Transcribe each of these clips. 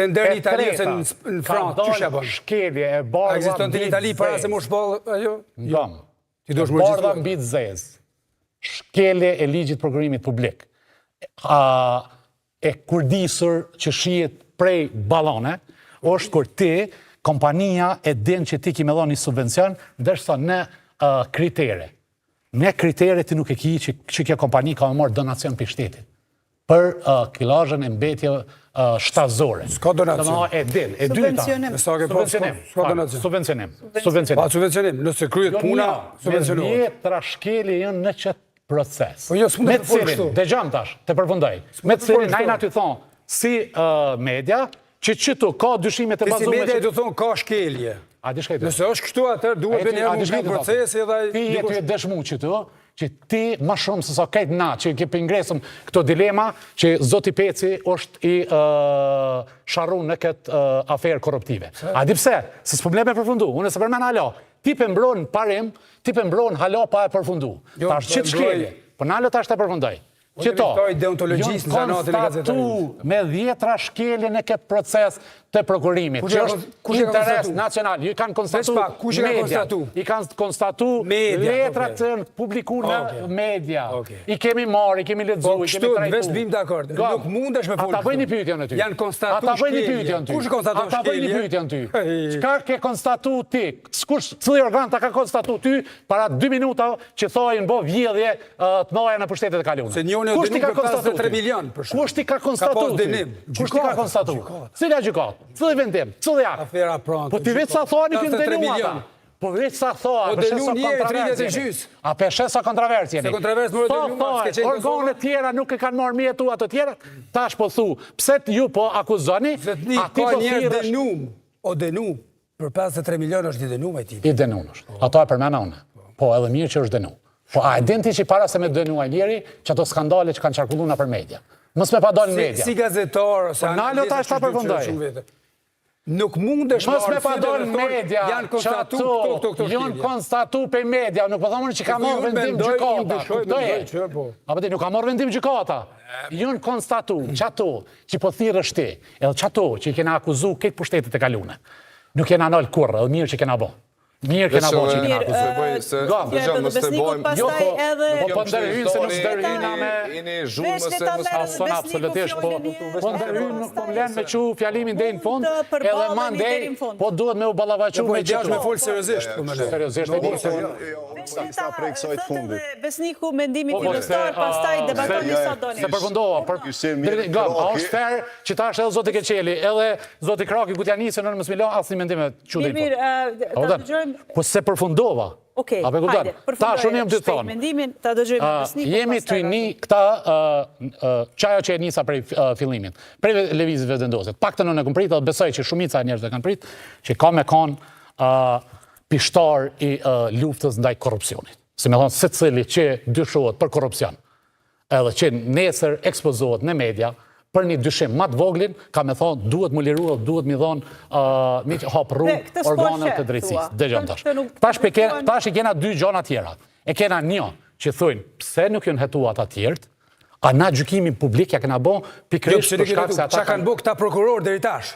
Tender në Itali ose në Francë, qysh e bën? Shkelje e bardha Ekziston në Itali para se mu shpall ajo? Jo. Ti do të më Bardha mbi të zezë. Shkelje e ligjit prokurimit publik. A e kurdisur që shihet prej ballone, është kur ti kompania e din që ti ki me dhonë një subvencion, ndërsa në uh, kritere. Në kritere ti nuk e ki që, që kjo kompani ka me marrë donacion prej shtetit për uh, kilazhën e mbetjeve uh, shtazore. S'ka donacion. Domethënë, e din, e dyta. Subvencionim. Sa ke pas, Subvencionim. s'ka donacion. Subvencionim. Subvencionim. Pa subvencionim, nëse kryet Jo, puna, një, subvencionohet. Me dhjetra shkelje janë në qëtë proces. Po jo, s'mund Me të fol cilin, kështu. Dëgjom tash, të përfundoj. Me të fol cilin, na kështu. jena ty thonë, si uh, media, që qëtu ka dyshime të Ti si bazume media që... do thonë ka shkelje. A di shka i Nëse është kështu atëherë duhet A me një a di shka i mbyll thotë? procesi edhe ai Ti je dikush- ty e dëshmu që tu, që ti ma shumë se sa krejt na që ke pingresëm këto dilema që Zoti Peci është i uh, sharru në këtë uh, aferë korruptive. A di pse? Se s'po më le me përfundu. Unë se përmend hala. Ti pe mbron parim, ti pe mbron hala pa e përfundu. Jo, tash po që të mbroj- shkelje. Po nalo tash të përfundoj. Unë Që to, jemi këto deontologjisë në zanatin e konstatu gazetarisë. me dhjetra shkelje në këtë proces të prokurimit, Kush që e ka është kon- kush e ka interes konstatu? nacional. Ju kanë konstatu Veç pak, kush e ka media. konstatu? I kanë konstatu Media, letrat okej. që janë publiku në Okej. media. Okej. I kemi marrë, i kemi lexu, Po i kemi kështu, trajtu. veç bim dakord. Gam. Nuk mundesh me fol Ata bëjnë një kështu. pyetje në ty. Janë konstatu Ata bëjnë një shkelje. pyetje në ty. Kush e konstaton Ata bëjnë një shkelje? pyetje në ty. Ej. Çka ke konstatu ti? Kush, cili organ ta ka konstatu ty para 2 minuta që thojnë bo vjedhje ë, të mëdha në pushtetet e kaluara? Se njoni o Kush ti dënu ka për konstatu 53 ty? milion, për shembull. Kush ti ka Ka konstatu pas ty? dënim. Kush ti ka Gjykata, konstatu? gjykata. Cila gjykat? Cili vendim? Cili akt? Afera pronto. Po ti vetë sa thua nuk i 53 dënu ata. milion. Po vetë sa thua, Po po sheh dënu sa njeri kontrovers 30 e jeni. gjys. A pe sheh sa kontrovers jeni. Se kontrovers more Sa dënu, thua, s'ke qenë në Kosovë? organet tjera nuk e kanë marrë mjetu ato tjera. Tash po thu, pse ju po akuzoni? Zotni, A ti ka po njerëz thirresh dënum, o dënu, për 53 milion është i dënum ai tipi. I dënun është. Ato e përmena unë. Po edhe mirë që është dënu. Po a e din ti që para se me dënu ai njeri, që ato skandale që kanë qarkulluar nëpër media. Mos me pa dalë në Si, media. si gazetar ose Po, nalo analist, tash ta që duhet që përfundoj. shumë vete. Nuk mundesh Mos me marrë pa sytë dalë dhe në thonë, media, Janë që konstatu ato këto këto këto janë shkelje. konstatu pe media, nuk po thonë që ka Po, marrë unë vendim mendoj, unë gjykata. dyshoj, kuptoje? mendoj që, po. Apo ti nuk ka marrë vendim gjykata. Janë konstatu, qato që po thirrësh ti, edhe qato që i kena akuzu këtë pushtetet e kalune. Nuk jena nal kurrë, edhe mirë që kena bo. Mirë kena bo që i kena Mirë, akuzu. ë, bëj se Gam. dëgjoj, mos të Besnikut bëjmë. pastaj Jo, po, edhe po, po ndërhyn se nuk ndërhyna me Ini zhurmë Veç le se ta mos merr Ason Besniku absolutisht, po, fjalën një po herë, ndërhyn, nuk po pastaj më lën me çu fjalimin deri në fund, Mund të edhe përballemi mandej, deri në fund. po duhet me u ballafaqu Po me ideja është me qëto. fol seriozisht, po më le. Seriozisht e di. Veç le Sa ta prej kësaj të thotë fundit. edhe Besniku mendimin Po, po, fillestar, se, pastaj a, debatoni se- sa doni. Se përfundova, për Ishte mirë Deri- Gam, a Kraki. është fair që tash edhe zoti Keçeli, edhe zoti Kraki ku t'ja nisën unë mos mi lë asnjë mendim e çudit. Mirë, mirë, ë, ta dëgjojmë. Po se përfundova. Okej, A pe kupton? hajde, Tash unë jam përfundoje të shpejt thonë. mendimin, ta dëgjojmë Ë, Besnikun, jemi pastaj të një këta ë, ë, qajo që e nisa prej ë, fillimit, prej lëvizjes vetëvendosjes. Paktën unë e kam prit, dhe besoj që shumica e njerëzve kanë prit, që ka me kon ë pishtar i ë, luftës ndaj korrupsionit. Si me thonë, secili që dyshohet për korrupsion, edhe që nesër ekspozohet në media për një dyshim më të voglin, ka me thonë duhet më liru, duhet mi dhonë uh, mi hap Dhe rrugë këtë s'po organeve sheh, të drejtësisë. thua. Dëgjom Këtë- tash. këtë nuk- Tash pe kena, nuk tash i kena dy gjëra tjera. E kena një që thonë pse nuk janë hetu ata tjerët, a na gjykimin publik ja kena bo Jo, pikërisht pse për nuk e shkak hetu? se ata Çka kanë bë këta prokuror deri tash?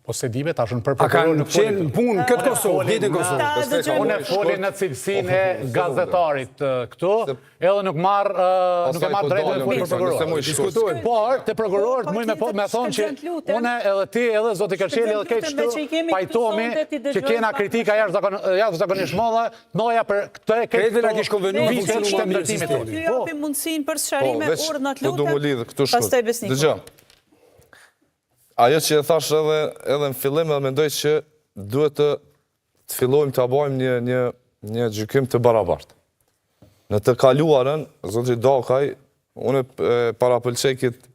Po se dibe tash unë për A prokuror kanë nuk foli qenë në këtu. punë në këtë Kosovë, ditën në Kosovë? Ta dëgjojmë Unë e foli në cilësinë e gazetarit ë, këtu, edhe nuk marr ë, nuk e marr po drejtën e foli për prokurorët. Diskutojmë. Por te prokurorët Po, muj me po, me thonë që Shkëlqen lutem. unë edhe ti edhe zoti Kërçeli edhe Shkëlqen krejt lutem, me që i kështu kemi këtu pajtohemi sonte, ti që dëgjojmë kena pak kritika jashtëzakon- jashtëzakonisht mëdha, noja për këtë e Krejtve na kish konvenu Ne me vitet funksionu shtem më mirë ndërtimit. sistemi. Ju Po, japim mundësinë për sqarime, veç, urdhnat po du lutem. mu lidh këtu shkurt. Pastaj Besniku. Dëgjoj. Ajo që e thash edhe edhe në fillim edhe mendoj që duhet të të fillojmë të bëjmë një një një gjykim të barabartë. Në të kaluarën, zotri Dakaj, unë e parapëlqej këtë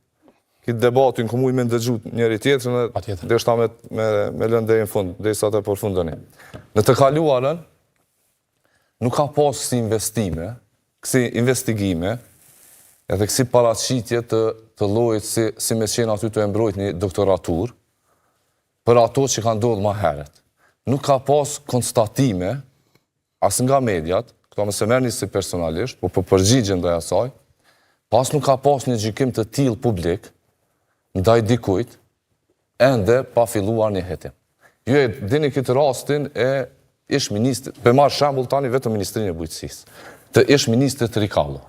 këtë debatin ku muj me ndëgju njëri tjetrin dhe Patjetër. deshta me me me lënë deri në fund, derisa të përfundoni. Në të kaluarën nuk ka pas kësi investime, kësi investigime, edhe kësi paraqitje të, të llojit si, si me qenë aty të e mbrojt një doktoratur, për ato që kanë ndodhur më herët. Nuk ka pas konstatime, as nga mediat, këto mos e merrni si personalisht, po po përgjigjen ndaj asaj, pas nuk ka pas një gjykim të tillë publik ndaj dikujt, Ende pa filluar një hetim. Ju e dini këtë rastin e ish ministrit, pe marr shembull tani vetëm Ministrinë e Bujqësisë, të ish ministrit Rikallo.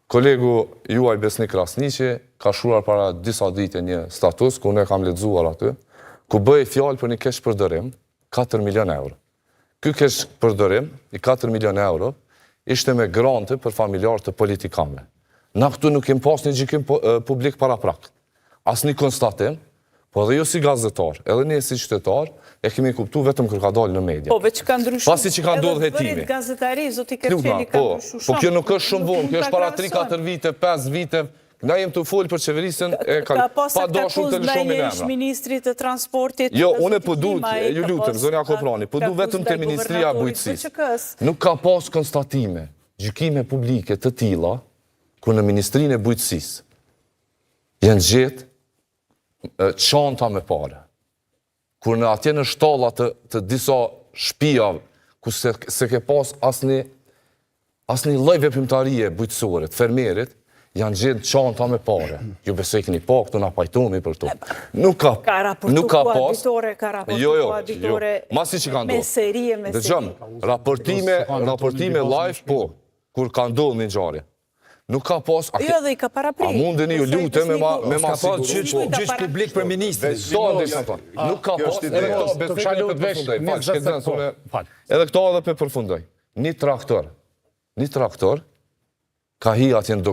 Kolegu juaj Besnik Krasniqi ka shkruar para disa dite një status ku unë e kam lexuar aty, ku bëhej fjalë për një keqpërdorim 4 milion euro. Ky keqpërdorim i 4 milion euro ishte me grante për familjarë të politikanëve. Na këtu nuk kemi pas një gjykim publik paraprak. Asnjë konstatim, po edhe ju si gazetar, edhe ne si qytetar, e kemi kuptu vetëm kur ka dalë në media. Po, veç ka ndryshu. Pasi që ka ndodhë hetimi. Edhe gazetari, zoti Kërçeli ka po, ndryshu po shumë. Po kjo nuk është shumë vonë, kjo është para 3-4 vite, 5 vite, na jem tu folë për qeverisjen e ka pas pa dashur të lëshomi në emra. ministrit të transportit. Jo, unë po du, ju lutem, zonja Koprani, po du vetëm te Ministria e Bujqësisë. Nuk ka pas konstatime, gjykime publike të tilla, ku në Ministrinë e Bujqësisë janë gjetë çanta me pare. Kur në atje në shtalla të, të disa shpijave, ku se, se ke pas asnjë asnjë lloj veprimtarie bujqësore të fermerit, janë gjetë çanta me pare. Ju besoj keni pa këtu na pajtohemi për këto. Nuk ka ka raportu nuk ka pas ditore, ka raportu jo, jo, ditore. Jo. Masi që ka ndodhur. Me serie, me serie. Dëgjom, raportime, raportime live po, kur ka ndodhur një ngjarje. Nuk ka pas... A, jo, dhe i ka parapri. A mundeni ju lutem me ma, me ma Ka pas gjyq, po. gjyq publik për ministrin. Nuk ka pas... Edhe këto, besoj që përfundoj. Fal, shkëlzen, unë... Edhe këto edhe pe përfundoj. Një traktor, një traktor, ka hi atje në.